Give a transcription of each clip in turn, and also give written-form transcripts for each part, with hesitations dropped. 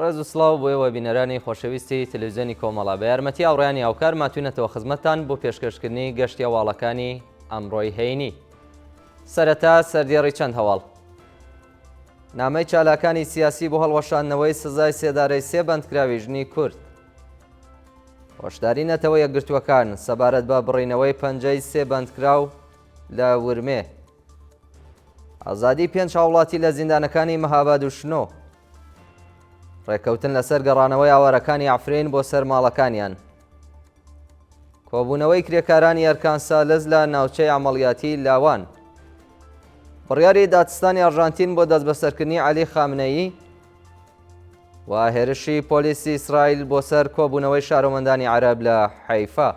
ڕێز و سڵاو بۆ ئێوە بینەرانی خۆشەویستی تەلەویزیۆنی کۆمەڵە. بە یارمەتی هاوڕێیانی هاوکار ماتوینەتەوە خزمەتتان بۆ پێشکەشکردنی گەشتی هەواڵەکانی ئەمڕۆی هەینی. سەرەتا سەردێڕی چەند هەواڵ. نامەی چالاکانی سیاسی بۆ هەڵوەشاندنەوەی سزای سێدارەی سێ بەندکراوی ژنی کورد. هۆشداری نەتەوە یەکگرتووەکان سەبارەت بە بڕینەوەی پەنجەی سێ بەندکراو لە ورمێ. ئازادی پێنج هاوڵاتی لە زیندانەکانی مەهاباد و شنۆ. ڕێککەوتن لەسەر گەڕانەوەی ئاوارەکانی عەفرین بۆ سەر ماڵەکانیان. کۆبوونەوەی کرێکارانی ئەرکان سالز لە ناوچەی عەمەڵیاتی لاوان. بڕیاری دادستانی ئەرژانتین بۆ دەستبەسەرکردنی عەلی خامنەیی و هێرشی پۆلیسی ئیسرائیل بۆ سەر کۆبوونەوەی شارۆمەندانی عەرەب لە حەیفا.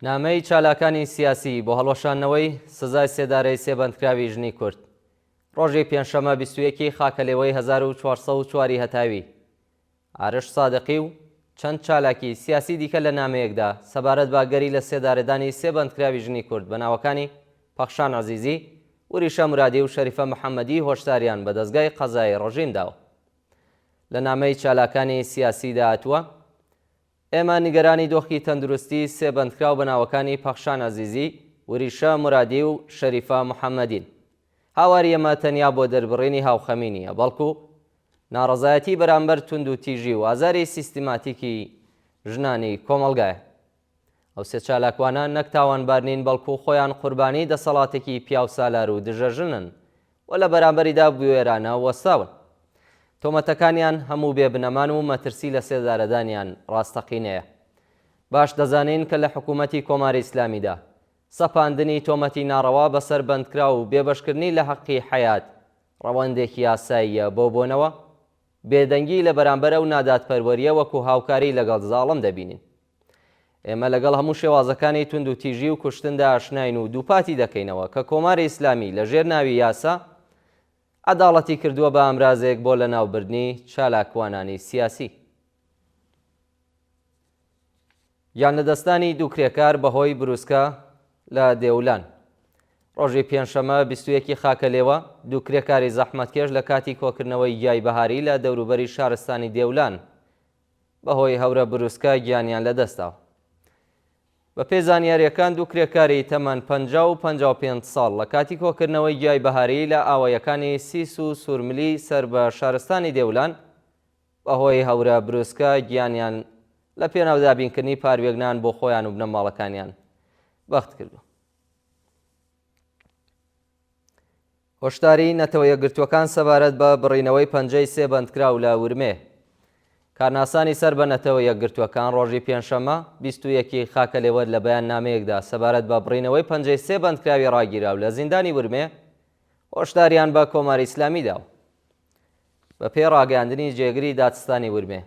نامەی چالاکانی سیاسی بۆ هەڵوەشاندنەوەی سزای سێدارەی سێ بەندکراوی ژنی کورد ڕۆژی پێنجشەممە 21 ی خاکەلێوەی 1404 ی هەتاوی ئارش سادقی و چەند چالاکی سیاسی دیکە لە نامەیەکدا سەبارەت بە ئەگەری لە سێدارەدانی سێ بەندکراوی ژنی کورد بە ناوەکانی پەخشان عەزیزی، وریشە مورادی و شەریفە محەممەدی هۆشداریان بە دەزگای قەزایی ڕژیم داوە. لە نامەی چالاکانی سیاسیدا هاتووە، ئێمە نیگەرانی دۆخی تەندروستی سێ بەندکراو بە ناوەکانی پەخشان عەزیزی، وریشە مورادی و شەریفە محەممەدین. هاواری ئێمە تەنیا بۆ دەربڕینی هاوخەمی نییە، بەڵکو ناڕەزایەتی بەرامبەر توندوتیژی و ئازاری سیستماتیکی ژنانی کۆمەڵگایە. ئەو سێ چالاکوانە نەک تاوانبار نین، بەڵکو خۆیان قوربانی دەسەڵاتێکی پیاوسالار و دژە ژنن و لە بەرامبەریدا بوێرانە وەستاون. تۆمەتەکانیان هەموو بێ بنەمان و مەترسی لەسێدارەدانیان ڕاستەقینەیە. باش دەزانین کە لە حکوومەتی کۆماری ئیسلامیدا سەپاندنی تۆمەتی ناڕەوا بەسەر بەندکراو و بێبەشکردنی لە حەقی حەیات ڕەوەندێکی یاساییە بەو بۆنەوە بێدەنگی لە بەرامبەر ئەو نادادپەروەرییە وەکو هاوکاری لەگەڵ زاڵم دەبینین. ئێمە لەگەڵ هەموو شێوازەکانی توندوتیژی و کوشتندا ئاشناین و دووپاتی دەکەینەوە کە کۆماری ئیسلامی لە ژێر ناوی یاسا عەداڵەتی کردووە بە ئامرازێک بۆ لەناوبردنی چالاکوانانی سیاسی. گیانلەدەستدانی دوو کرێکار بەهۆی بروسکە لە دێولان. ڕۆژی پێنجشەممە 21 ی خاکەلێوە، دوو کرێکاری زەحمەتکێش لە کاتی کۆکردنەوەی گیای بەهاری لە دەوروبەری شارستانی دێولان بەهۆی هەورە بروسکە گیانیان لەدەستدا. بەپێی زانیارییەکان دوو کرێکاری تەمەن 50 و 55 ساڵ لە کاتی کۆکردنەوەی گیای بەهاری لە ئاواییەکانی سیس و سورملی سەر بە شارستانی دێولان بەهۆی هەورە بروسکە گیانیان لە پێناو دابینکردنی پاروێک نان بۆ خۆیان و بنەماڵەکانیان بەخت کردووە. هۆشداریی نەتەوە یەکگرتووەکان سەبارەت بە بڕینەوەی پەنجەی سێ بەندکراو لە ورمێ. کارناسانی سەر بە نەتەوە یەکگرتووەکان ڕۆژی پێنجشەممە 21 ی خاکەلێوەر لە بەیاننامەیەکدا سەبارەت بە بڕینەوەی پەنجەی سێ بەندکراوی ڕاگیراو لە زیندانی ورمێ هۆشداریان بە کۆماری ئیسلامی داوە. بەپێی ڕاگەیاندنی جێگری دادستانی ورمێ،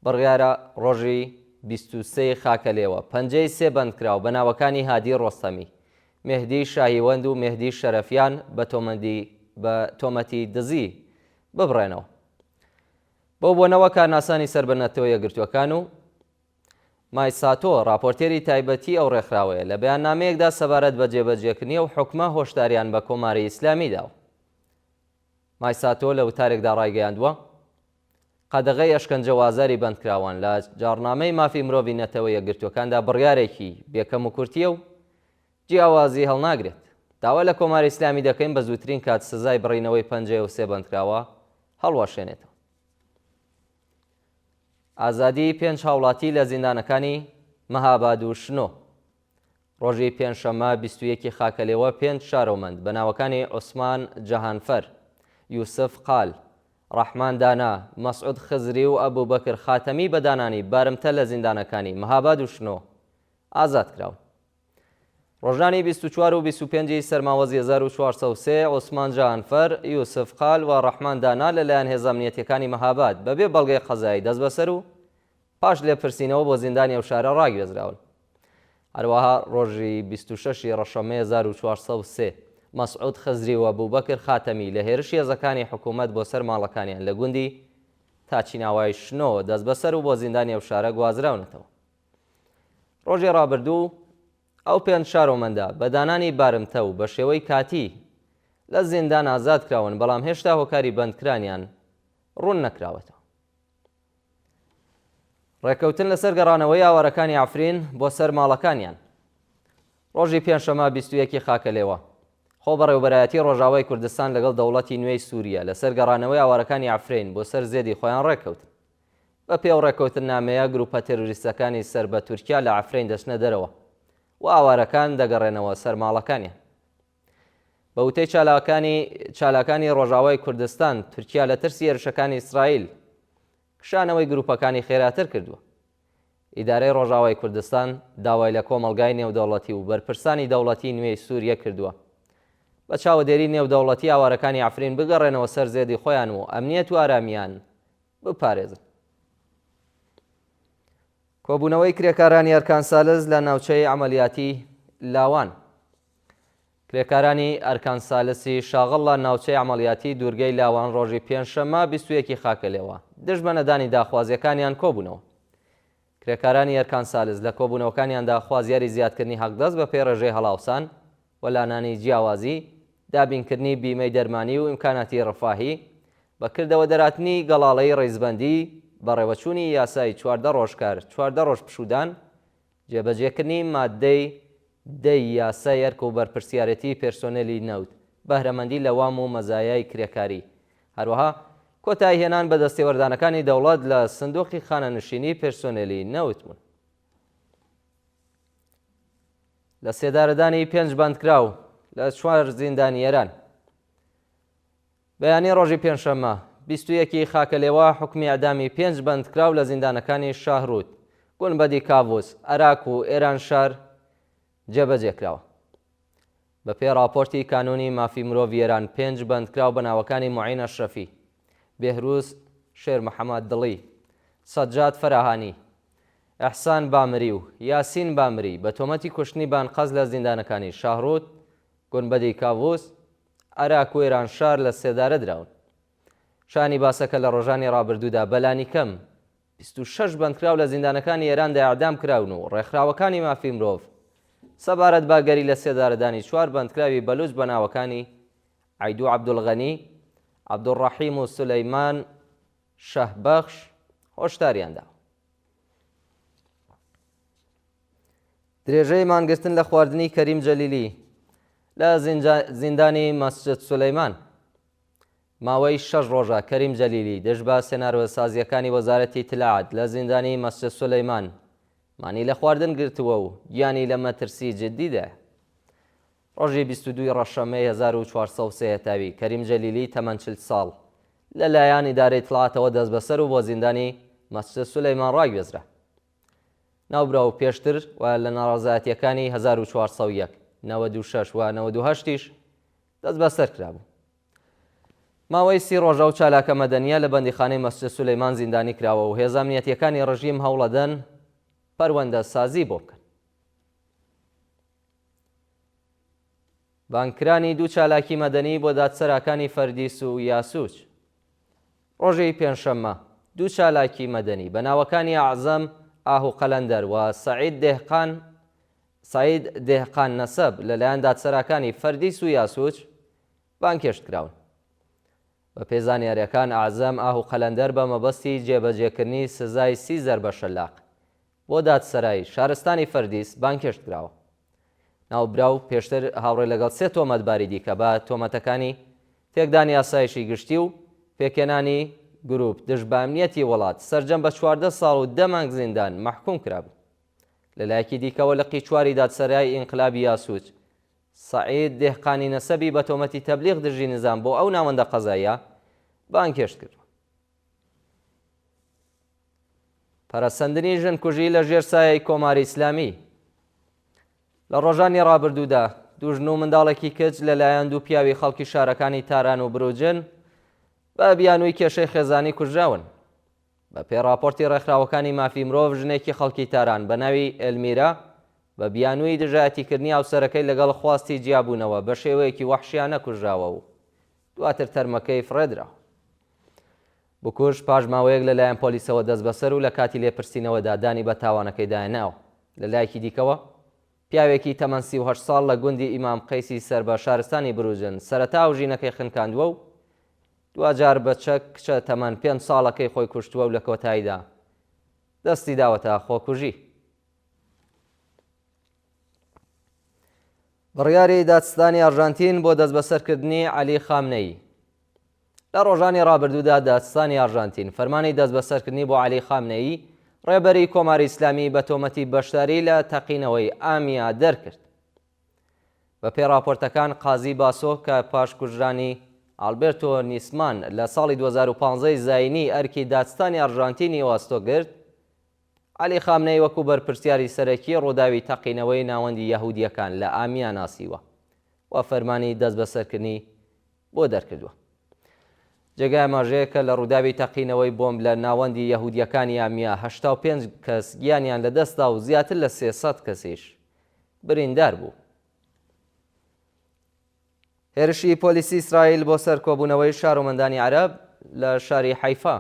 بڕیارە ڕۆژی 23 ی خاکەلێوە پەنجەی سێ بەندکراو بە ناوەکانی هادی ڕۆستەمی، مێهدی شاهیوەند و مێهدی شەرەفیان بە بە تۆمەتی دزی ببڕێنەوە. بەو بۆنەوە کارناسانی سەر بە نەتەوە یەکگرتووەکان و مای ساتۆ، ڕاپۆرتێری تایبەتی ئەو ڕێکخراوەیە، لە بەیاننامەیەکدا سەبارەت بە جێبەجێکردنی ئەو حوکمە هۆشداریان بە کۆماری ئیسلامی داوە. مای ساتۆ لە وتارێکدا ڕایگەیاندووە، قەدەغەی ئەشکەنجە و ئازاری بەندکراوان لە جاڕنامەی مافی مرۆڤی نەتەوە یەکگرتووەکاندا بڕیارێکی بێ کەموکورتییە و جیاوازی هەڵناگرێت. داوا لە کۆماری ئیسلامی دەکەین بە زووترین کات سزای بڕینەوەی پەنجەی ئەو سێ بەندکراوە هەڵوەشێنێتەوە. ئازادیی پێنج هاوڵاتی لە زیندانەکانی مەهاباد و شنۆ. ڕۆژی پێنجشەممە 21 ی خاکەلێوە پێنج شارۆمەند بە ناوەکانی عوسمان جەهانفەر، یوسف قال، ڕەحمان دانا، مەسعود خزری و ئەبوبەکر خاتەمی بە دانانی بارمتە لە زیندانەکانی مەهاباد و شنۆ ئازاد کراون. ڕۆژانی 24 و 25 ی سەرماوەزی 1403 عوسمان جەهانفەر، یوسف قال و ڕەحمان دانا لەلایەن هێزە ئەمنیەتیەکانی مەهاباد بەبێ بەڵگەی قەزایی دەستبەسەر و پاش لێپرسینەوە بۆ زیندانی ئەو شارە ڕاگوێزراون. هەروەها ڕۆژی 26 ی ڕەشەممەی 1403 مەسعود خزری و ئەبوبەکر خاتەمی لە هێرشی هێزەکانی حکوومەت بۆ سەر ماڵەکانیان لە گوندی تاچیناوای شنۆ دەستبەسەر و بۆ زیندانی ئەو شارە گوازراونەتەوە. ڕۆژی ڕابردوو ئەو پێنج شارۆمەندە بە دانانی بارمتە و بە شێوەی کاتی لە زیندان ئازاد کراون، بەڵام هێشتا هۆکاری بەندکرانیان ڕوون نەکراوەتەوە. ڕێککەوتن لەسەر گەڕانەوەی ئاوارەکانی عەفرین بۆ سەر ماڵەکانیان. ڕۆژی پێنجشەممە 21 ی خاکەلێوە، خۆبەڕێوەبەرایەتی ڕۆژاوای کوردستان لەگەڵ دەوڵەتی نوێی سووریە لەسەر گەڕانەوەی ئاوارەکانی عەفرین بۆ سەر زێدی خۆیان ڕێککەوتن. بە پێی ئەو ڕێککەوتننامەیە گرووپە تێرۆریستەکانی سەر بە تورکیا لە عەفرین دەچنە دەرەوە و ئاوارەکان دەگەڕێنەوە سەر ماڵەکانیان. بە وتەی چالاکانی چالاکانی ڕۆژاوای کوردستان، تورکیا لە ترسی هێرشەکانی ئیسرائیل کشانەوەی گرووپەکانی خێراتر کردووە. ئیدارەی ڕۆژاوای کوردستان داوای لە کۆمەڵگای نێودەوڵەتی و بەرپرسانی دەوڵەتی نوێی سووریە کردووە بە چاوەدێری نێودەوڵەتی ئاوارەکانی عەفرین بگەڕێنەوە سەر زێدی خۆیان و ئەمنیەت و ئارامییان بپارێزن. کۆبوونەوەی کرێکارانی ئەرکان سالس لە ناوچەی عەمەلیاتی لاوان. کرێکارانی ئەرکان سالسی شاغڵ لە ناوچەی عەمەڵیاتی دوورگەی لاوان ڕۆژی پێنجشەممە 21 ی خاکەلێوە دژ بە نەدانی داخوازییەکانیان کۆبوونەوە. کرێکارانی ئەرکان سالس لە کۆبوونەوەکانیاندا خوازیاری زیادکردنی حەقدەست بەپێی ڕێژەی هەڵاوسان، وەلانانی جیاوازی، دابینکردنی بیمەی دەرمانی و ئیمکاناتی ڕفاهی، بە کردەوە دەراتنی گەڵاڵەی ڕیزبەندی، بەڕێوەچوونی یاسای 14 ڕۆژ کار 14 ڕۆژ پشوودان، جێبەجێکردنی ماددەی دە ی یاسای ئەرک و بەرپرسیارێتی پێرسۆنێلی نەوت، بەهرەمەندی لە وام و مەزایای کرێکاری، هەروەها کۆتاییهێنان بە دەستێوەردانەکانی دەوڵەت لە سندوقی خانەنشینی پێرسۆنێلی نەوت بوون. لە سێدارەدانی پێنج بەندکراو لە چوار زیندانی ئێران. بەیانی ڕۆژی پێنجشەممە، 21 ی خاکەلێوە حوکمی ئیعدامی پێنج بەندکراو لە زیندانەکانی شاهروود، گونبەدی کاڤوس، ئەراک و ئێرانشار جێبەجێ کراوە. بە پێی ڕاپۆرتی کانوونی مافی مرۆڤی ئێران پێنج بەندکراو بە ناوەکانی موعین ئەشرەفی، بێهرووز شێرمحەمەد دڵی، سەجاد فەراهانی، ئیحسان بامری و یاسین بامری بە تۆمەتی کوشتنی بە ئەنقەست لە زیندانەکانی شاهروود، گونبەدی کاڤوس، ئەراک و ئێرانشار لە سێدارە دراون. شایانی باسە کە لە ڕۆژانی ڕابردوودا بەلانیکەم 26 بەندکراو لە زیندانەکانی ئێراندا ئێعدام کراون و ڕێکخراوەکانی مافی مرۆڤ سەبارەت بە ئەگەری لەسێدارەدانی چوار بەندکراوی بەلوچ بە ناوەکانی عەیدو عەبدولغەنی، عەبدولڕەحیم و سولەیمان شەهبەخش هۆشداریان داوە. درێژەی مانگرتن لە خواردنی کەریم جەلیلی لە زیندانی مەسجد سولەیمان. ماوەی شەش ڕۆژە کەریم جەلیلی دژ بە سێنارۆسازییەکانی وەزارەتی ئیتلاعات لە زیندانی مەسجد سولەیمان مانی لە خواردن گرتووە و گیانی لە مەترسی جددیدایە. ڕۆژی 22 ی ڕەشەممەی 1403 هەتاوی کەریم جەلیلی تەمەن 40 ساڵ لە لایەن ئیدارەی ئیتڵاعاتەوە دەستبەسەر و بۆ زیندانی مەسجد سولەیمان ڕاگوێزرا. ناوبراو پێشتر و لە ناڕەزایەتییەکانی 1401، 96 و 98 یش دەستبەسەر کرابوو. ماوەی سی ڕۆژە ئەو چالاکە مەدەنییە لە بەندیخانەی مەسجد سولەیمان زیندانی کراوە و هێزە ئەمنیەتییەکانی ڕژیم هەوڵەدەن پەروەندە سازی بۆ بکەن. بانگکرانی دوو چالاکی مەدەنی بۆ دادسەراکانی فەردیس و یاسوج. ڕۆژی پێنجشەممە دوو چالاکی مەدەنی بە ناوەکانی ئەعزەم ئاهو قەلەندەر و سەعید دێهقان سەعید دێهقان نەسەب لەلایەن دادسەراکانی فەردیس و یاسوج بانگهێشت کراون. بەپێی زانیارییەکان ئەعزەم ئاهو قەلەندەر بە مەبەستی جێبەجێکردنی سزای سی زەربە شەلاق بۆ دادسەرای شارستانی فەردیس بانگهێشت کراوە. ناوبراو پێشتر هاوڕێ لەگەڵ سێ تۆمەتباری دیکە بە تۆمەتەکانی تێکدانی ئاسایشی گشتی و پێکهێنانی گروپ دژ بە ئەمنیەتی وڵات سەرجەم بە 14 ساڵ و دە مانگ زیندان مەحکوم کرابوو. لەلایەکی دیکەوە لقی چواری دادسەرای ئینقلابی یاسوج سەعید دێهقانی نەسەبی بە تۆمەتی تەبلیغ دژی نزام بۆ ئەو ناوەندە قەزاییە بانگهێشت کردووە. پەرەسەندنی ژنکوژی لە ژێر سایەی کۆماری ئیسلامی. لە ڕۆژانی ڕابردوودا دوو ژن و منداڵێکی کچ لەلایەن دوو پیاوی خەڵکی شارەکانی تاران و بروجن بە بیانووی کێشەی خێزانی کوژراون. بە پێی ڕاپۆرتی ڕێکخراوەکانی مافی مرۆڤ ژنێکی خەڵکی تاران بە ناوی ئێلمیرا بە بیانووی دژایەتیکردنی هاوسەرەکەی لەگەڵ خواستی جیابوونەوە بە شێوەیەکی وەحشیانە کوژراوە و دواتر تەرمەکەی فڕێدراوە. بکوژ پاش ماوەیەک لەلایەن پۆلیسەوە دەستبەسەر و لە کاتی لێپرسینەوەدا دانی بە تاوانەکەیدا ناوە. لە لایەکی دیکەوە، پیاوێکی تەمەن 38 ساڵ لە گوندی ئیمام قەیسی سەر بە شارستانی بروجن سەرەتا هاوژینەکەی خنکاندووە و دواجار بە چەک کچە تەمەن پێنج ساڵەکەی خۆی کوشتووە و لە کۆتاییدا دەستی داوەتە خۆکوژی. بڕیاری دادستانی ئەرژانتین بۆ دەستبەسەرکردنی عەلی خامنەیی. لە ڕۆژانی ڕابردوودا دادستانی ئەرژانتین فەرمانی دەستبەسەرکردنی بۆ عەلی خامنەیی، ڕێبەری کۆماری ئیسلامی بە تۆمەتی بەشداری لە تەقینەوەی ئامیا دەرکرد. بەپێی ڕاپۆرتەکان قازی باسۆ کە پاش کوژرانی ئالبێرتۆ نیسمان لە ساڵی 2015 زایینی ئەرکی دادستانی ئەرژانتینی وەئەستۆ گرت، عەلی خامنەیی وەکوو بەرپرسیاری سەرەکیی ڕووداوی تەقینەوەی ناوەندی یەهوودییەکان لە ئامیا ناسیوە و فەرمانی دەستبەسەرکردنی بۆ دەرکردووە. جێگای ئاماژەیە کە لە ڕووداوی تەقینەوەی بۆمب لە ناوەندی یەهوودییەکانی ئامیا 85 کەس گیانیان لەدەستدا و زیاتر لە 300 کەسیش بریندار بوو. هێرشی پۆلیسی ئیسرائیل بۆ سەر کۆبوونەوەی شارۆمەندانی عەرەب لە شاری حەیفا.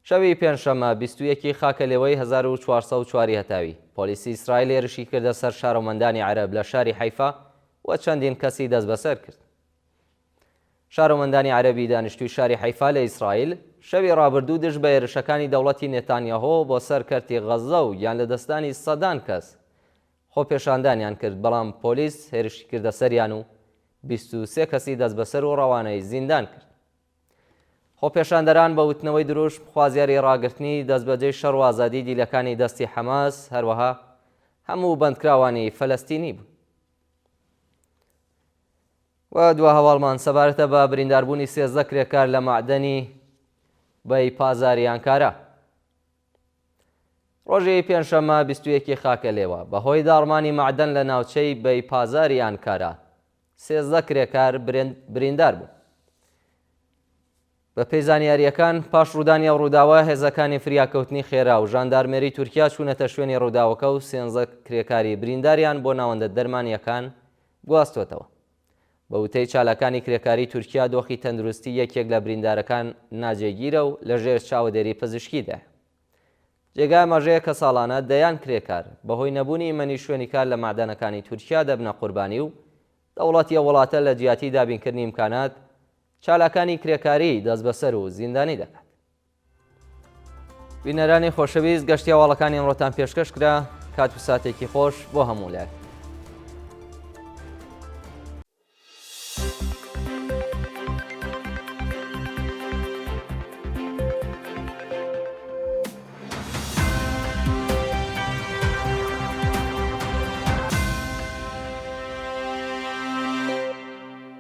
شەوی پێنجشەممە 21 ی خاکەلێوەی 1404 ی هەتاوی، پۆلیسی ئیسرائیل هێرشی کردە سەر شارۆمەندانی عەرەب لە شاری حەیفا و چەندین کەسی دەستبەسەر کرد. شارۆمەندانی عەرەبی دانیشتووی شاری حەیفا لە ئیسرائیل، شەوی ڕابردوو دژ بە هێرشەکانی دەوڵەتی نێتانیاهۆ بۆ سەر کەرتی غەززە و گیانلەدەستدانی سەدان کەس خۆپێشاندانیان کرد، بەڵام پۆلیس هێرشی کردە سەریان و 23 کەسی دەستبەسەر و ڕەوانەی زیندان کرد. خۆپێشاندەران بە وتنەوەی دروشم خوازیاری ڕاگرتنی دەستبەجێی شەڕ و ئازادیی دیلەکانی دەستی حەماس، هەروەها هەموو بەندکراوانی فەلەستینی بوون. و دوا هەواڵمان سەبارەتە بە برینداربوونی 13 کرێکار لە مەعدەنی بەی پازاری ئانکارا. ڕۆژی پێنجشەممە 21 ی خاکەلێوە، بەهۆی داڕمانی مەعدەن لە ناوچەی بەی پازاری ئانکارا، 13 کرێکار بریندار بوون. بەپێی زانیارییەکان، پاش ڕوودانی ئەو ڕووداوە، هێزەکانی فریاکەوتنی خێرا و ژاندارمێری تورکیا چوونەتە شوێنی ڕووداوەکە و سێنزە کرێکاری برینداریان بۆ ناوەندە دەرمانییەکان گواستووەتەوە. بە وتەی چالاکانی کرێکاریی تورکیا، دۆخی تەندروستی یەکێک لە بریندارەکان ناجێگیرە و لەژێر چاوەدێری پزیشکیدایە. جێگای ئاماژەیە کە ساڵانە دەیان کرێکار بەهۆی نەبوونی ئیمەنی شوێنی کار لە مەعدەنەکانی تورکیا دەبنە قوربانی و دەوڵەتی ئەو وڵاتە لە جیاتی دابینکردنی ئیمکانات، چالاکانی کرێکاریی دەستبەسەر و زیندانی دەکات. بینەرانی خۆشەویست گەشتی هەواڵەکانی ئەمڕۆتان پێشکەش کرا، کات و ساتێکی خۆش بۆ هەموو لایەک.